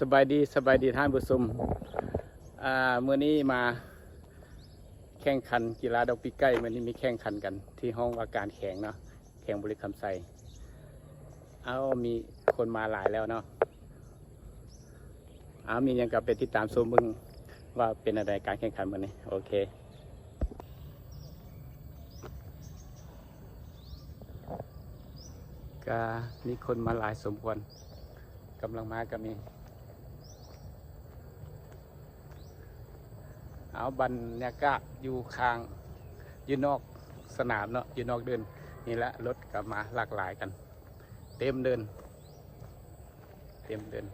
ສະບາຍດີ ສະບາຍດີທ່ານຜູ້ຊົມ. ອ່າ ມື້ນີ້ມາແຂ່ງຂັນກິລາດອກປີກໄກ່. ມື້ນີ້ມີແຂ່ງຂັນກັນທີ່ຫ້ອງວ່າການແຂວງເນາະ ແຂວງບໍລິຄຳໄຊ. ເອົ້າ ມີຄົນມາຫຼາຍແລ້ວເນາະ. ເອົ້າ ມີຫຍັງກໍໄປຕິດຕາມຊົມເບິ່ງວ່າເປັນແນວໃດການແຂ່ງຂັນມື້ນີ້. ໂອເຄ ກະມີຄົນມາຫຼາຍສົມຄວນ ກຳລັງມາກໍມີ. ເອົາ ບັນຍາກາດຢູ່ຂ້າງ ຢູ່ນອກສະໜາມເນາະ ຢູ່ນອກເດີ່ນນີ້ແຫຼະ. ລົດກໍມາຫຼາກຫຼາຍກັນ ເຕັມເດີ່ນ ເຕັມເດີ່ນ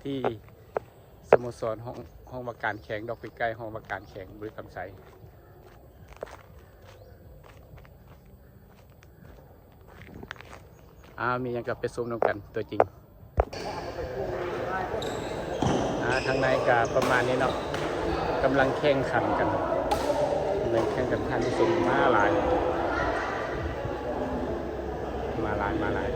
ທີ່ສະໂມສອນຫ້ອງ ຫ້ອງວ່າການແຂວງດອກປີກໄກ່ ຫ້ອງວ່າການແຂວງບໍລິຄຳໄຊ. ອ່າ ມີຫຍັງກໍໄປຊົມນຳກັນຕົວຈິງ. ອ່າ ທາງໃນກໍປະມານນີ້ເນາະ ກຳລັງແຂ່ງຂັນກັນ ກຳລັງແຂ່ງກັນ. ທ່ານຜູ້ຊົມມາຫຼາຍ ມາຫຼາຍ ມາຫຼາຍ.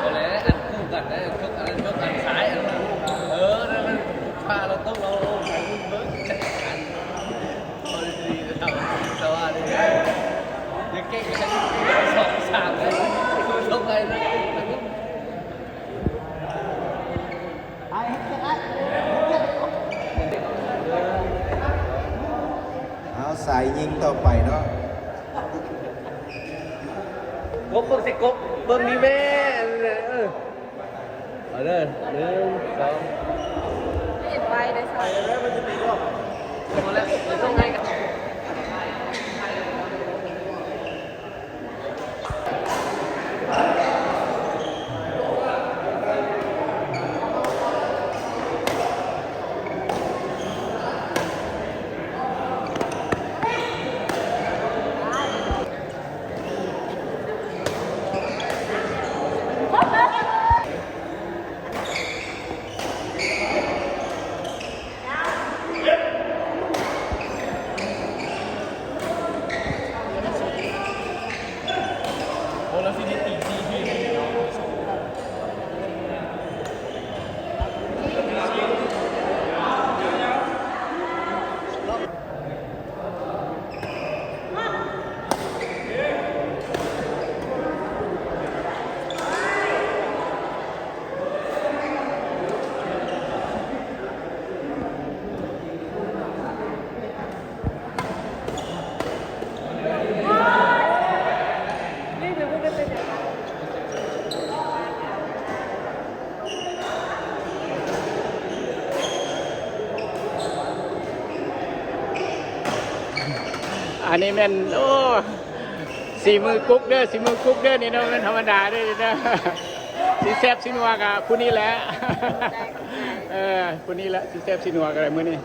ບໍ່ແລ້ວ ອັນຄູ່ກັນໄດ໋ ຍົກອັນ ຍົກອັນຊ້າຍ ເອີ ນັ້ນ ພາເຮົາຕົກ ເຮົາໄປເບິ່ງ ອັນ ພໍດີໆ ແຕ່ວ່າ ຢ່າເກັ່ງ ສອງສາມ ເດີ ຕົກໄປ ເອົາ ສາຍຍິງຕໍ່ໄປເນາະ ກົບເບິ່ງຊິ ກົບເບິ່ງນີ້ແມ່ ເອີ ເອົາເດີ ໜຶ່ງ ສອງ ເຫັນໄວເດ້ ໄປແລ້ວ ມັນຈະຕີອອກ ເອົາລະ ຕ້ອງໃຫ້ກັນ. ນີ້ແມ່ນ ໂອ້ ສີມືກຸກເດີ ສີມືກຸກເດີ ນີ້ເນາະ ແມ່ນທຳມະດາເດີ ນີ້ເດີ ຊິແຊບຊິນົວກະຜູ້ນີ້ແຫຼະ ເອີ ຜູ້ນີ້ແຫຼະ ຊິແຊບຊິນົວກະໄດ້ມື້ນີ້.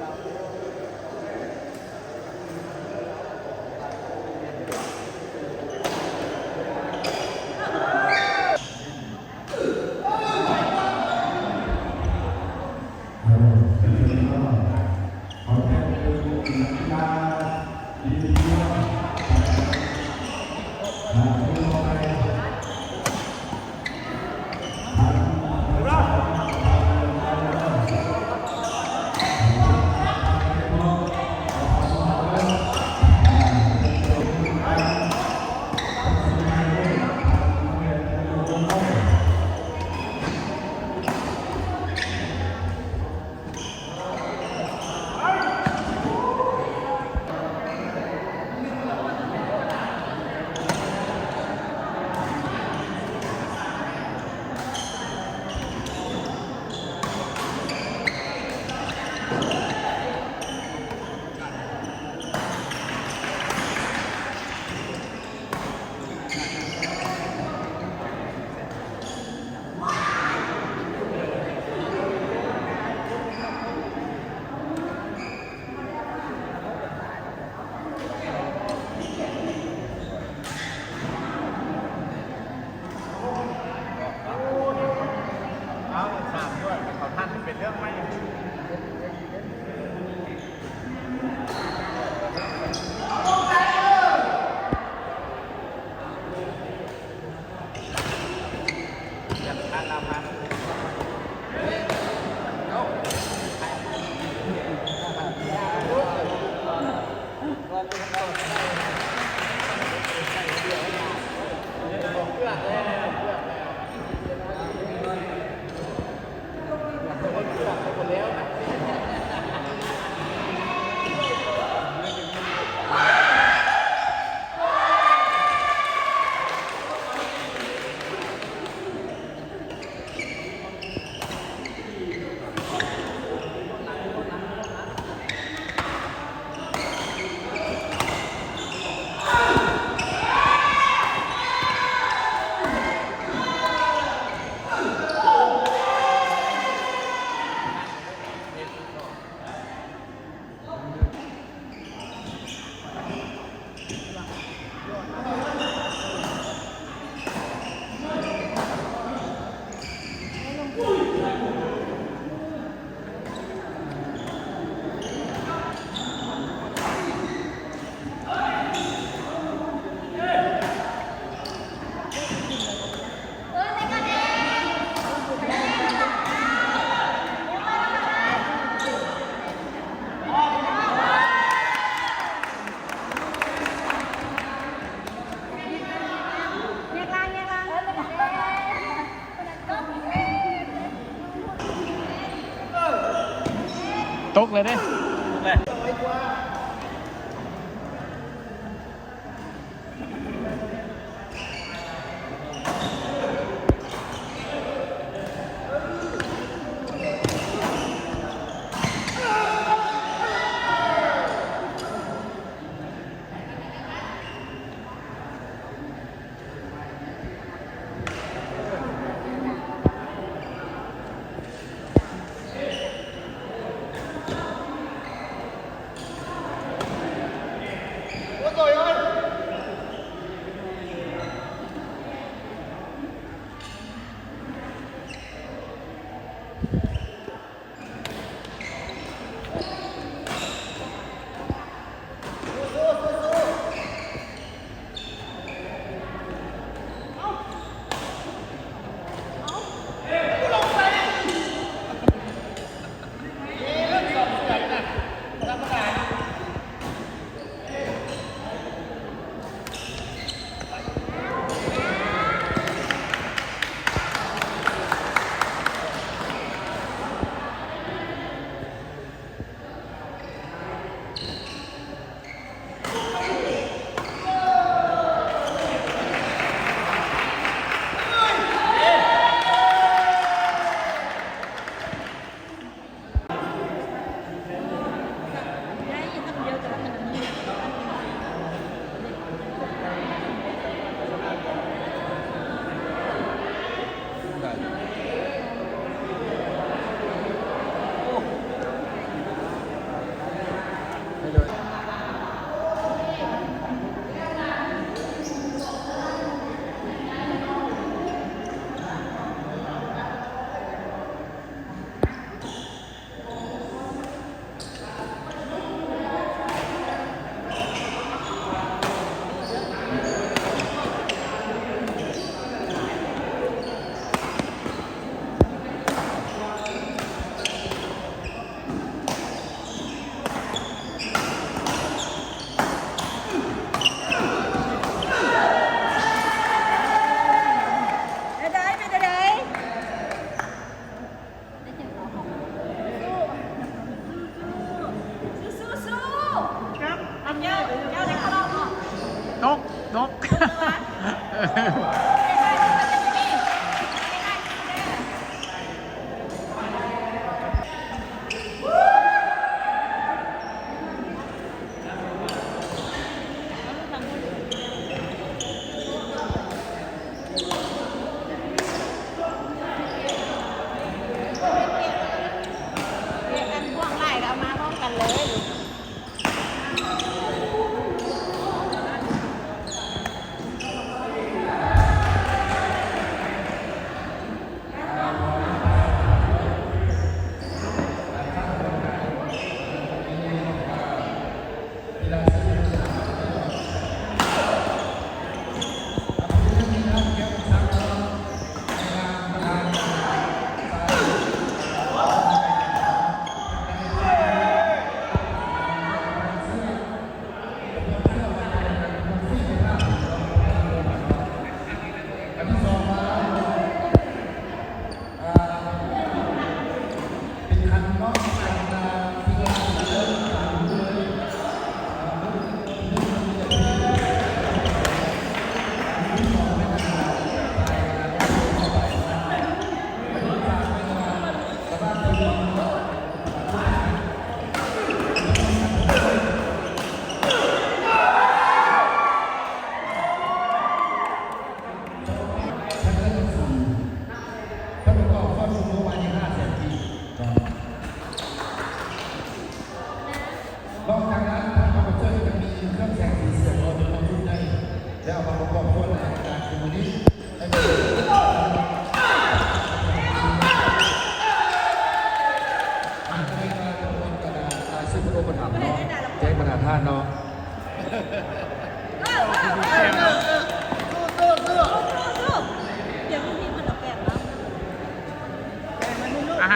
ຕົກເລີຍເດ້.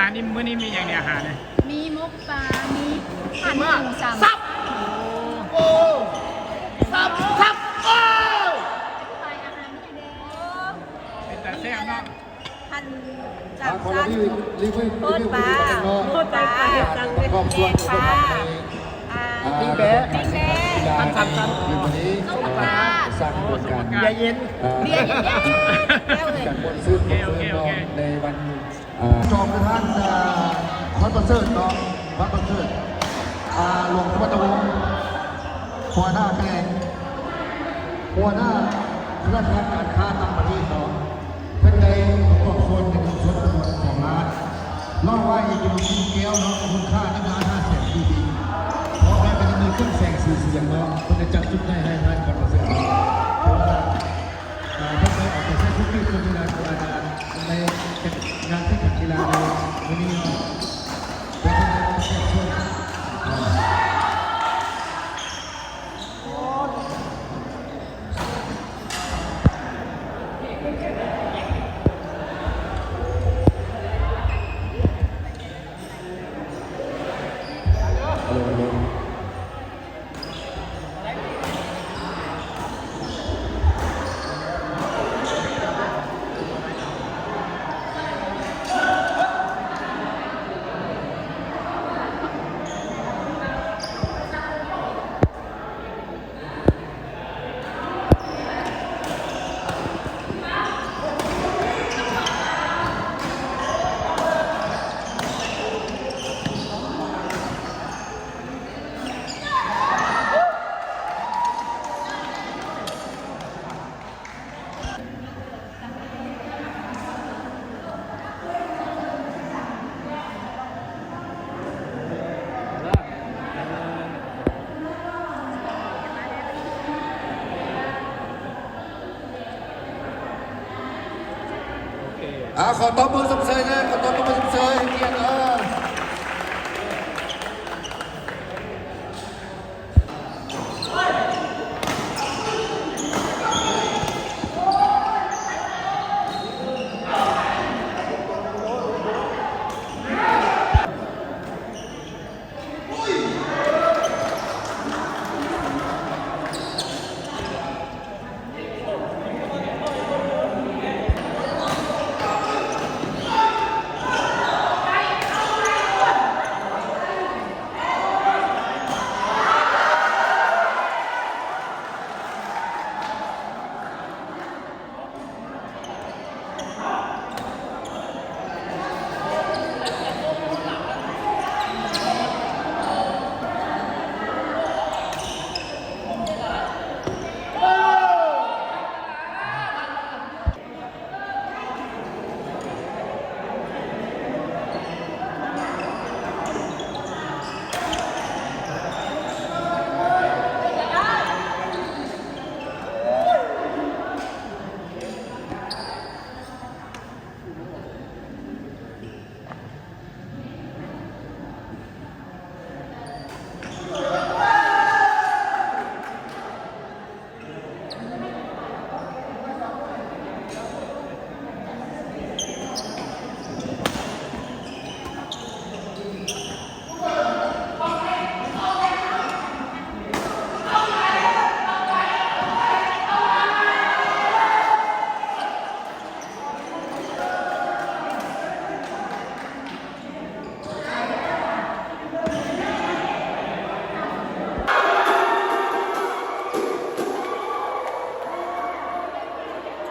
ອັນນີ້ ມື້ນີ້ມີຫຍັງແດ່ອາຫານນີ້? ມີໝົກປາ ມີຜັນໝູສາມ ສັບ ໂອ້ ສັບ ສັບ ໂອ້ ອະທິບາຍອາຫານມີຫຍັງແດ່? ເປັນຕາແຊບເນາະ ພັນສາມ ໂຄດປາ ໂຄດປາ ແກງປາ ອ່າ ປີ້ງແບ້ ປີ້ງແບ້ ພັນສາມ ສົ້ມຕຳ ເບຍເຢັນ ເບຍເຢັນ ໂອເຄ ໂອເຄ ໂອເຄ ໃນວັນ ອ່າ ຈອມປະທານ ອ່າ ພັນປະເສີດເນາະ ພັນປະເສີດ ອ່າ ຫຼວງສະຫວັນນະວົງ ຫົວໜ້າແຂວງ ຫົວໜ້າຄະນະທາງການຄ້າຕ່າງປະເທດເນາະ ເພິ່ນໄດ້ປະກອບສ່ວນເປັນເງິນສົດຈຳນວນສອງລ້ານ ລອງໄວ້ຢູ່ທີ່ແກ້ວເນາະ ມູນຄ່າໜຶ່ງລ້ານຫ້າແສນກີບ ພ້ອມແລ້ວກໍຍັງມີເຄື່ອງແສງສີສຽງເນາະ ເພິ່ນໄດ້ຈັດຊຸດໃຫ້ ໃຫ້ທ່ານພັນປະເສີດເນາະ ເພາະວ່າ ອ່າ ເພິ່ນໄດ້ເອົາໃຈໃສ່ທຸກປີທຸກເວລາ ເພາະວ່າງານ ໃນງານແຂ່ງຂັນກິລາໃນມື້ນີ້ເນາະ ເພາະສະນັ້ນແຂກເຊີນ ອ່າ ອ່າ ຂໍຕົບມືຊົມເຊີຍແດ່ ຂໍຕົບມືຊົມເຊີຍໃຫ້ກຽດ ເອີ.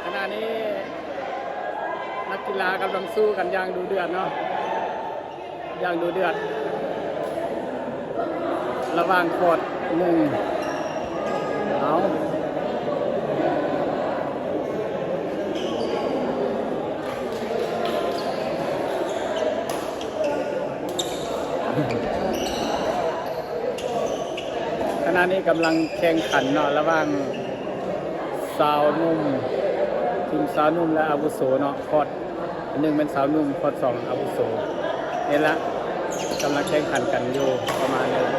ຂະນະນີ້ນັກກິລາກຳລັງສູ້ກັນຢ່າງດຸເດືອດເນາະ. ຢ່າງດຸເດືອດ ລະຫວ່າງຄອດໜຶ່ງ ເອົາ ຂະນະນີ້ກຳລັງແຂ່ງຂັນເນາະ ລະຫວ່າງຊາວໜຸ່ມ ທີມຊາວໜຸ່ມ ແລະ ອາວຸໂສເນາະ ຄອດ ອັນໜຶ່ງແມ່ນຊາວໜຸ່ມ ຄອດສອງອາວຸໂສ ນີ້ລະ ກຳລັງແຂ່ງຂັນກັນຢູ່ປະມານນີ້ລະ. ເ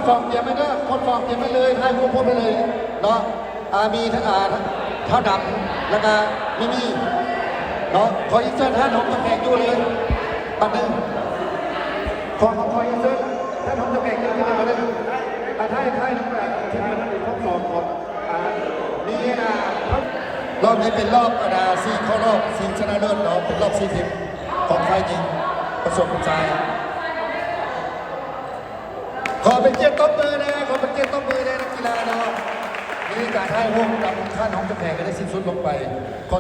ສອງຕຽມໄວ້ເດີ ຄົນສອງຕຽມໄວ້ເລີຍ ຖ່າຍຮູບພ້ອມໄປເລີຍເນາະ. ອ່າ ມີ ອ່າ ທ້າວດຳ ແລ້ວກະມີມີເນາະ. ຂໍອິນເສີດທ່ານຫົກຈະແຂກຢູ່ເລີຍ ບັດໜຶ່ງ. ຂໍ ຂໍ ຂໍອິນເສີດທ່ານຫົກຈະແຂກຢູ່ທີ່ເດີມເລີຍ. ອ່າ ຖ່າຍ ຖ່າຍນຳກັນ ທີມງານທັງສອງຄົນ. ອ່າ ມີ ອ່າ ຮອບນີ້ເປັນຮອບ ອ່າ ສີ່ເຂົ້າຮອບຊິງຊະນະເລີດເນາະ ເປັນຮອບສີ່ທີມຂອງຝ່າຍຍິງປະສົມຜູ້ຊາຍ. ຂໍເປັນກຽດຕົບມືແດ່ ຂໍເປັນກຽດຕົບມືແດ່ ນັກກິລາເນາະ. ມີການຖ່າຍຮູບກັບທ່ານຮອງເຈົ້າແຂວງກໍໄດ້ສິ້ນສຸດລົງໄປ. ຂໍ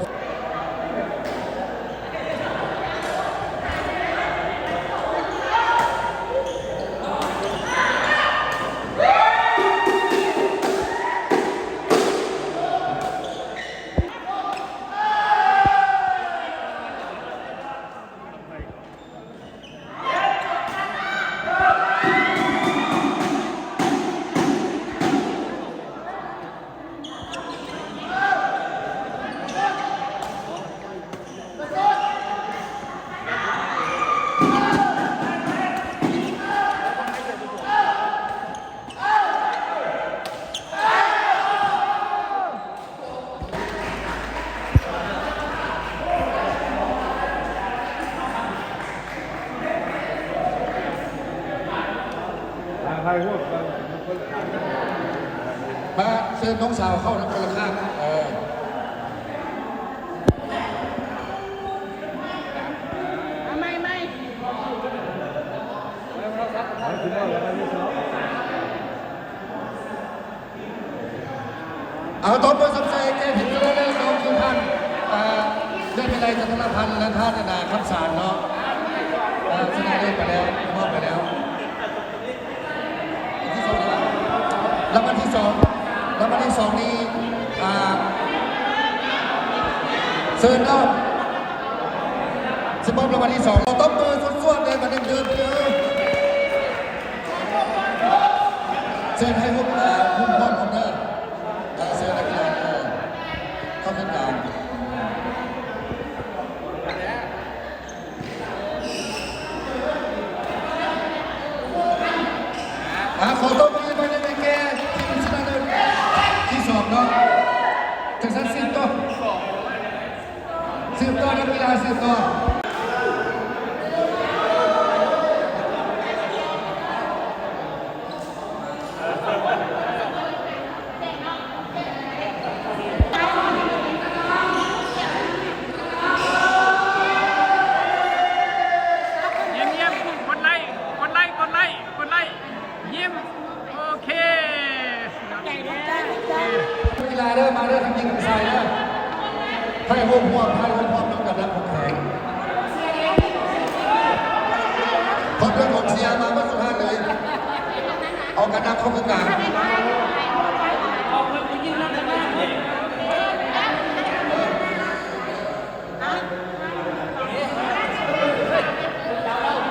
ມາເຊີນນ້ອງສາວເຂົ້ານຳຄົນລະຂ້າງ ເອີ ເອົາໃໝ່ ເອົາ ເອົາ ຕໍ່ໄປສັບໃສ່ແກ່ທີມຊະນະເລີດສອງຄືທ່ານ ເອີ ເດືອນວິໄລ ຈັນທະລະພັນ ແລະ ທ່ານ ນາ ຄຳສານເນາະ ເອີ ຊະນະເລີດໄປແລ້ວ ມອບໄປແລ້ວ ລາງວັນທີສອງ ລາງວັນທີສອງນີ້ ອ່າ ເຊີນເນາະ ຊິມອບລາງວັນທີສອງ ເອົາຕົບມືສວດໆ ແດ່ ບັດນີ້ເດີ ເຊີນໃຫ້ຮູບ ເອີ ຮູບພ້ອມກັນເດີ ເຊີນນັກກິລາເດີ ເຂົ້າເສັ້ນກາງ. ອ່າ ຂໍຕົບມືໄປໃນແກ່ທີມຊະນະເລີດທີສອງເນາະ ຈັ່ງຊັ້ນສືບຕໍ່ ສືບຕໍ່ ນັກກິລາສືບຕໍ່. ຍິ້ມໆ ກົດໄລ້ ກົດໄລ້ ກົດໄລ້ ກົດໄລ້ ຍິ້ມ ໂອເຄ. ນັກກິລາເດີ ມາເດີ ທັງຍິງທັງຊາຍເດີ ໃຫ້ໂຮມຮ່ວມ ໃຫ້ໂຮມຮ່ວມນຳກັນນະ ຂອງແຂງ ຂອບໃຈກອງເຊຍມາເບິດສຸດທ້າຍເລີຍ ເອົາກັນນຳເຂົ້າຄືກາງ.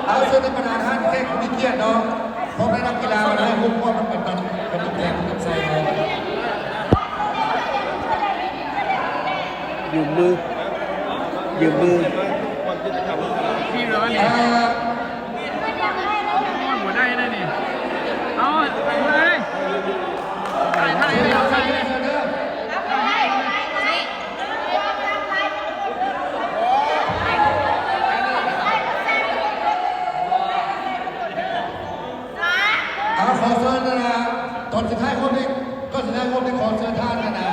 ເອົາ ເຊີນທ່ານປະທານ ທ່ານແຂກຜູ້ມີກຽດເນາະ ພ້ອມດ້ວຍນັກກິລາມາໄດ້ຮ່ວມຮ່ວມກັນກັບຕົບແຕ່ງກັບໃສ່ເນາະ ຢືມມື ຢືມມື ອ່າ ບໍ່ໄດ້ແລ້ວນີ້ ເອົາ ເອົາເລີຍ ຖ່າຍ ຖ່າຍ ຖ່າຍ ເຊີນເດີ. ເອົາ ຂໍເຊີນນະ ກ່ອນຊິຖ່າຍຮູບນີ້ ກ່ອນຊິຖ່າຍຮູບນີ້ ຂໍເຊີນທ່ານນະ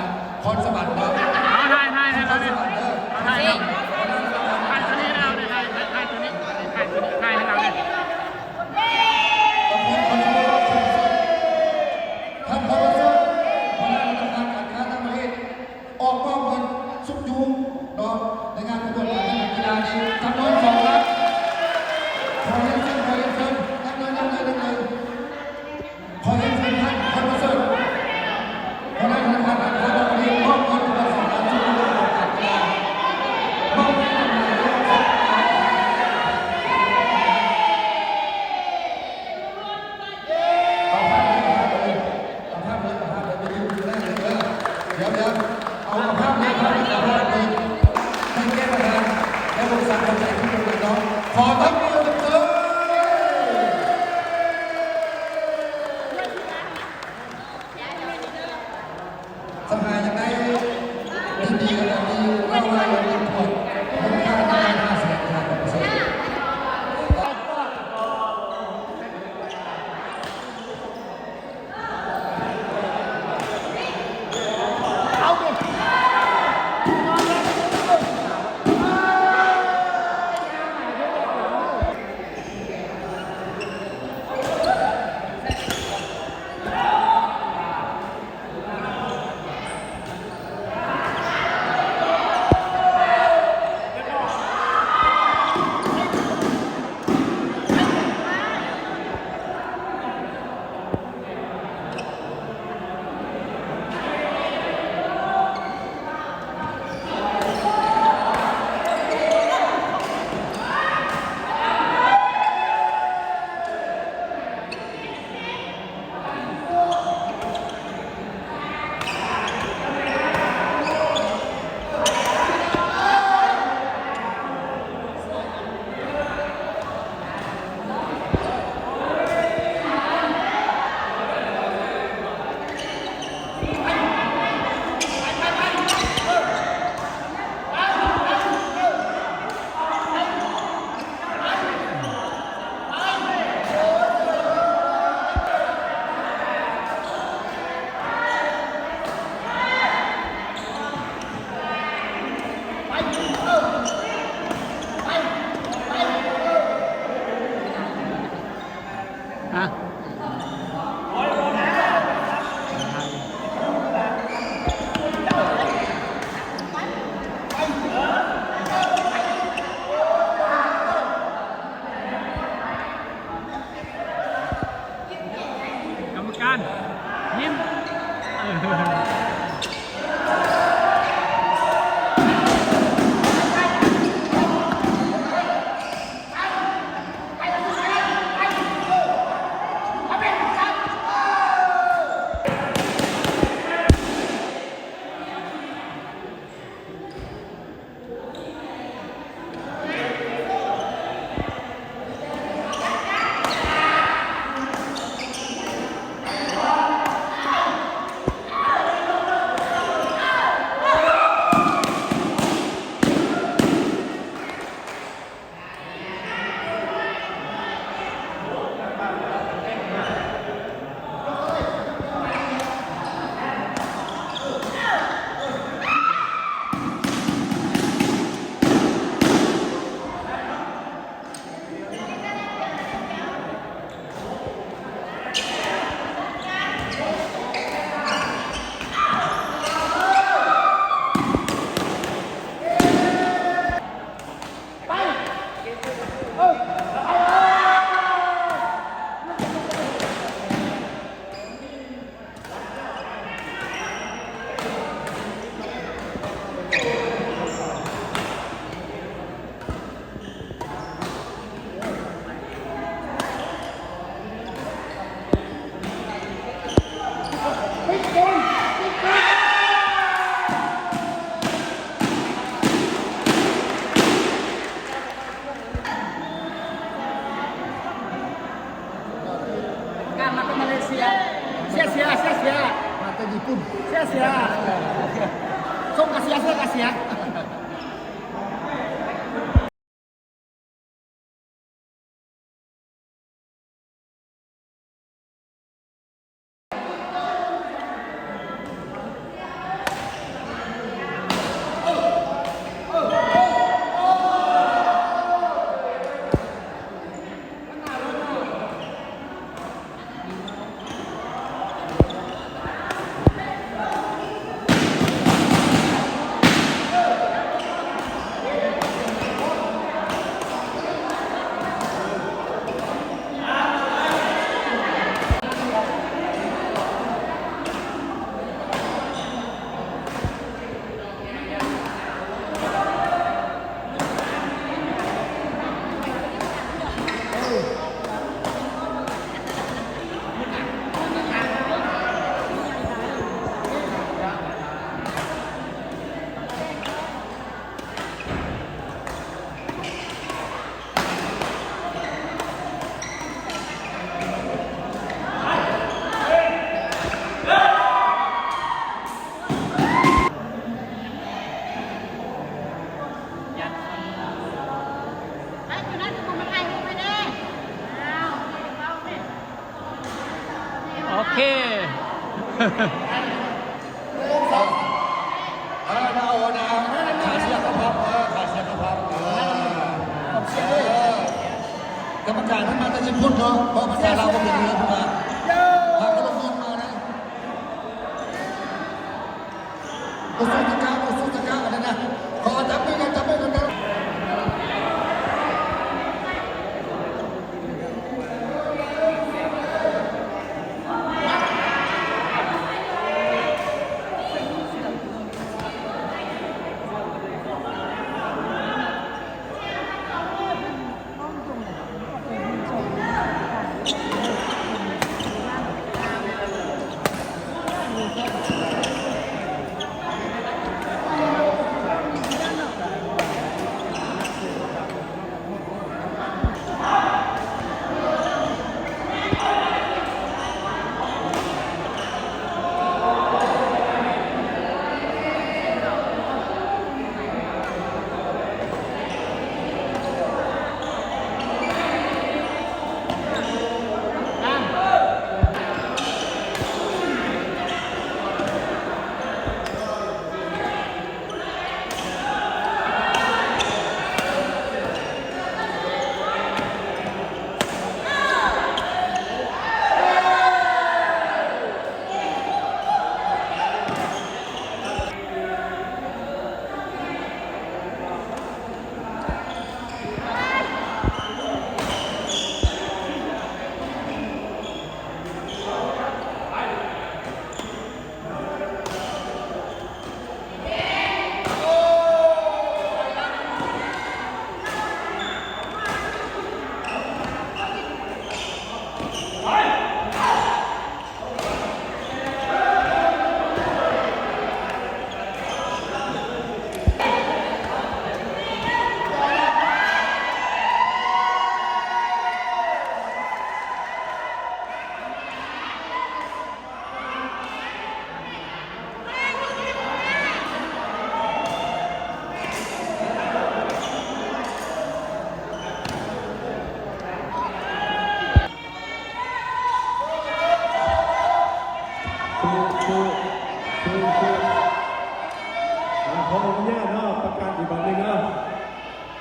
ຄອນສະຫວັນເນາະ ເອົາ ຖ່າຍ ຖ່າຍ ຖ່າຍ ຄອນສະຫວັນເດີ ເອົາ ຖ່າຍ ຖ່າຍ ຖ່າຍ ຖ່າຍ ຖ່າຍ ຖ່າຍ ຖ່າຍ ຖ່າຍ ຖ່າຍ ຖ່າຍ ທ່ານ ຂໍເຊີນ ຫົວໜ້າທະນາຄານການຄ້າຕ່າງປະເທດ ອອກມອບເງິນຊຸກຍູ້ເນາະ ໃນງານປະກວດການແຂ່ງຂັນກິລານີ້ ຈຳນວນສອງລ້ານ. ຂໍຮຽນເຊີນ ຂໍຮຽນເຊີນ ນັບໜຶ່ງ ນັບໜຶ່ງ ນັບໜຶ່ງ. ຂໍຮຽນເຊີນທ່ານ ຄອນປະເສີດ ຫົວໜ້າທະນາຄານການຄ້າຕ່າງປະເທດ ມອບເງິນຈຳນວນສອງລ້ານ ຊຸກຍູ້ປະກວດການກິລາ ມອບໃຫ້ກັບນາຍກ ເອົາພາບເລີຍ ເອົາພາບເລີຍ ເອົາພາບເລີຍ ເອົາພາບເລີຍ ໄປຢືນຢູ່ໜ້າເລີຍເດີ ດຽວ ດຽວ ເອົາ ເອົາພາບເລີຍ ເອົາພາບເລີຍ ໃຫ້ແກ່ປະ ໜຶ່ງ ສອງ ເອີ ເອົາ ເອົາ ເອົາ ຂາເຊຍເຂົ້າພັບ ເອີ ຂາເຊຍເຂົ້າພັບ ເອີ ເອີ ກຳມະການເພິ່ນມາແຕ່ຍີ່ປຸ່ນເນາະ ເວົ້າພາສາລາວບໍ່ເປັນເລີຍເພິ່ນວ່າ ພາກັນລົງເງິນມານະ. ບໍ່ສູ້ຕະກະ ບໍ່ສູ້ຕະກະ ອັນນັ້ນນະ ຂໍຈັບມືກັນ ຈັບມືກັນເດີ. ສູ້ໆ ສູ້ໆ ອ່າ ຂໍອະນຸຍາດເນາະ ປະກາດອີກບາດໜຶ່ງເນາະ.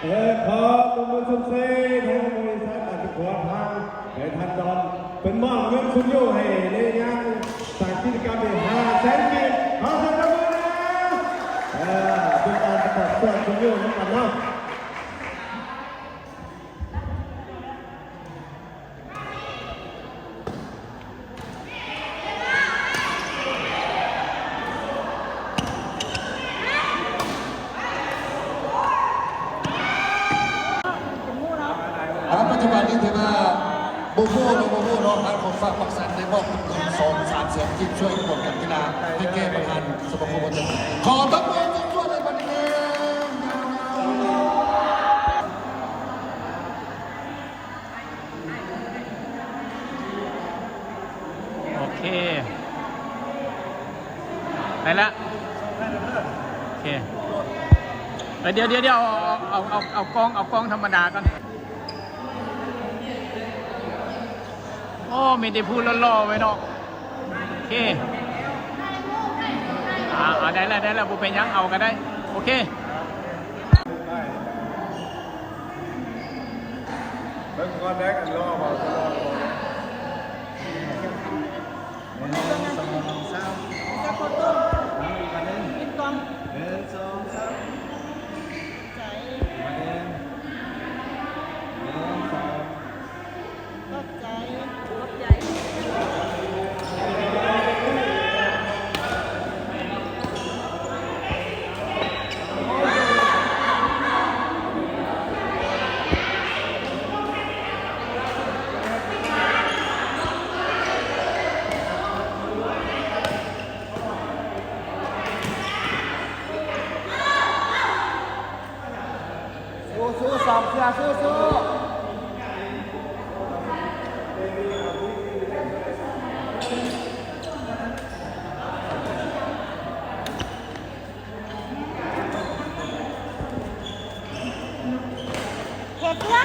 ເອີ ຂໍຕົບມືຊົມເຊີຍທາງບໍລິສັດອາດສະພອນທາງ ແລະ ທ່ານດອນ ເພິ່ນມອບເງິນຊຸມໂຍໃຫ້ໃນງານສ້າງກິດຈະກຳນີ້ຫ້າແສນກີບ ຂໍເຊີນຕົບມືນະ. ເອີ ເປັນການປະກອບຊ່ວຍຊຸມໂຍນຳກັນເນາະ. ອ່າ ປັດຈຸບັນນີ້ຖືວ່າບໍ່ຮູ້ເນາະ ບໍ່ຮູ້ເນາະ ທາງຂອງຝາກປາກຊັນໄດ້ມອບເງິນສອງສາມແສນກີບຊ່ວຍກວດກາກິລາໃຫ້ແກ່ປະທານສະມາຄົມ ຂໍຕົບມືສ່ວນໆໃຫ້ບັດນີ້. ໂອເຄ ໄດ້ລະ ໂອເຄ ເອີ ດຽວໆ ເອົາ ເອົາ ເອົາ ເອົາກ້ອງ ເອົາກ້ອງທຳມະດາກ່ອນ. ໂອ້ ມີແຕ່ຜູ້ຫຼໍ່ໆ ໄວ້ເນາະ. ໂອເຄ ອ່າ ໄດ້ແລ້ວ ໄດ້ແລ້ວ ບໍ່ເປັນຫຍັງ ເອົາກໍໄດ້ ໂອເຄ. ເບິ່ງກ່ອນເດີ ອັນລໍບໍ່ ລໍບໍ່ ໜຶ່ງ ສອງ ສາມ ເອົາອີກອັນໜຶ່ງ ໜຶ່ງ ສອງ ສາມ ໃຈ ມາເດີ ໜຶ່ງ ສອງ ຂອບໃຈ ຂອບໃຈ. ສູ້ໆ ສາມເສື້ອ ສູ້ໆ. ເຮັດເພື່ອ